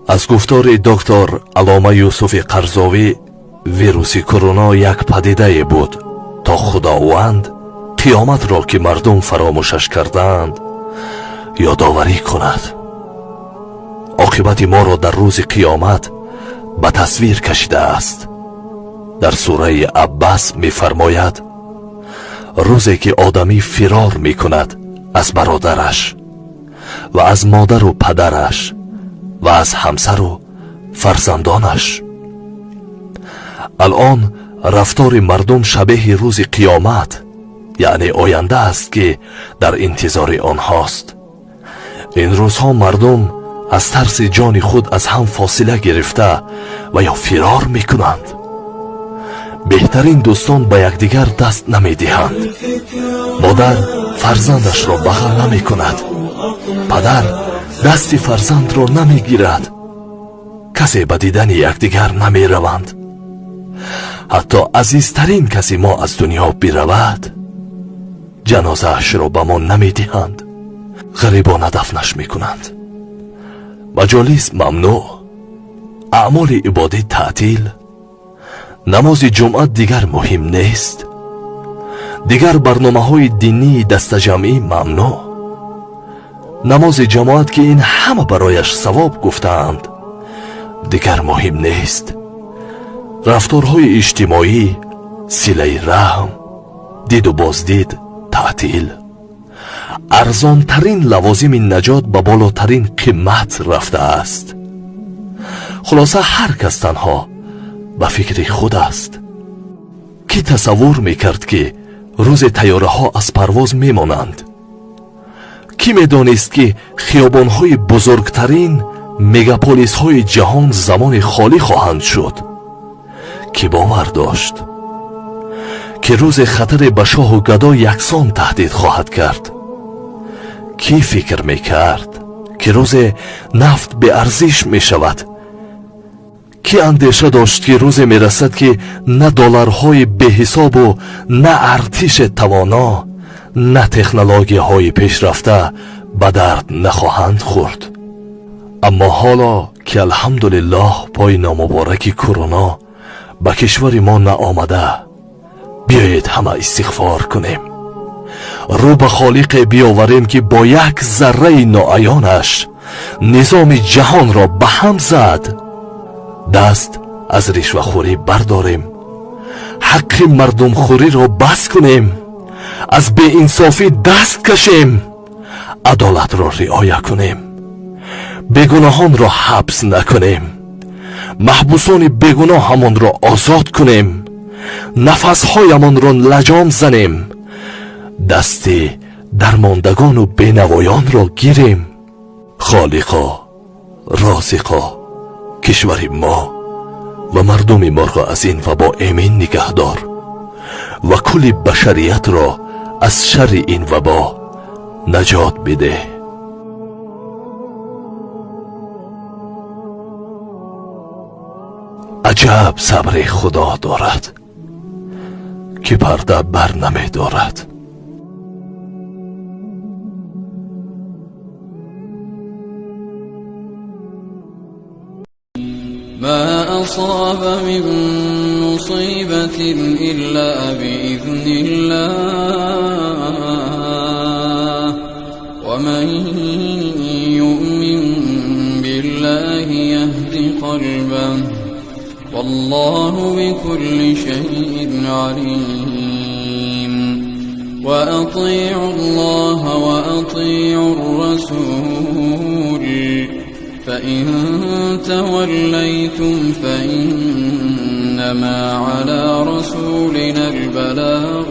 Аз гуфтори доктор Аллома Юсуфи Қарзовӣ, вируси Корона як падидае буд, то Худованд қиёматро, ки мардум фаромӯшаш кардаанд, ёдоварӣ кунад. Оқибати моро дар рӯзи қиёмат ба тасвир кашидааст. Дар сураи Аббас мефармояд: рӯзе ки одамӣ фирор мекунад аз бародараш ва аз модару падараш ва аз ҳамсару фарзандонаш. Алон рафтори мардум шабеҳи рӯзи қиёмат, яъне оянда аст, ки дар интизори онҳост. Ин рӯзҳо мардум аз тарси ҷони худ аз ҳам фосила гирифта ва ё фирор мекунанд. Беҳтарин дӯстон ба якдигар даст намедиҳанд. Модар фарзандашро бағал намекунад, падар дасти фарзандро намегирад, касе ба дидани якдигар намераванд. Ҳатто азизтарин каси мо аз дунё биравад, ҷанозаашро ба мо намедиҳанд, ғарибона дафнаш мекунанд. Маҷолис мамнӯъ, аъмоли ибодӣ таътил, намози ҷумъа дигар муҳим нест, дигар барномаҳои динии дастаҷамъӣ мамнӯъ. Намози ҷамоат, ки ин ҳама барояш савоб гуфтаанд, дигар муҳим нест. Рафторҳои иҷтимоӣ, силаи раҳм, диду боздид таътил. Арзонтарин лавозими наҷот ба болотарин қимат рафтааст. Хулоса, ҳар кас танҳо ба фикри худ аст. Кӣ тасаввур мекард, ки рӯзе тайёраҳо аз парвоз мемонанд? Кӣ медонист, ки хиёбонҳои бузургтарин мегаполисҳои ҷаҳон замоне холӣ хоҳанд шуд? Кӣ бовар дошт, ки рӯзе хатаре ба шоҳу гадо яксон таҳдид хоҳад кард? Кӣ фикр мекард, ки рӯзе нафт беарзиш мешавад? Кӣ андеша дошт, ки рӯзе мерасад, ки на долларҳои беҳисобу на артиши тавоно, на технологияҳои пешрафта ба дард нахоҳанд хӯрд? Аммо ҳоло ки, алҳамдулиллоҳ, пои номубораки Корона ба кишвари мо наомада, биёед ҳама истиғфор кунем, рӯ ба Холиқе биёварем, ки бо як зарраи ноаёнаш низоми ҷаҳонро ба ҳам зад. Даст аз ришвахӯрӣ бардорем, ҳаққи мардумхӯриро бас кунем, аз беинсофӣ даст кашем, адолатро риоя кунем, бегуноҳонро ҳабс накунем, маҳбусони бегуноҳамонро озод кунем, нафасҳоямонро лаҷом занем, дасти дармондагону бенавоёнро гирем. Холиқо, Розиқо, кишвари мо ва мардуми моро аз ин вабо эмин нигаҳдор ва кулли башариятро аз шарри ин вабо наҷот бидеҳ. Аҷаб сабри Худо дорад, ки парда бар намедорад. ما أصاب من مصيبة إلا بإذن الله، ومن يؤمن بالله يهد قلبه، والله بكل شيء عليم. وأطيعوا الله وأطيعوا الرسول، فإن توليتم فإنما على رسولنا البلاغ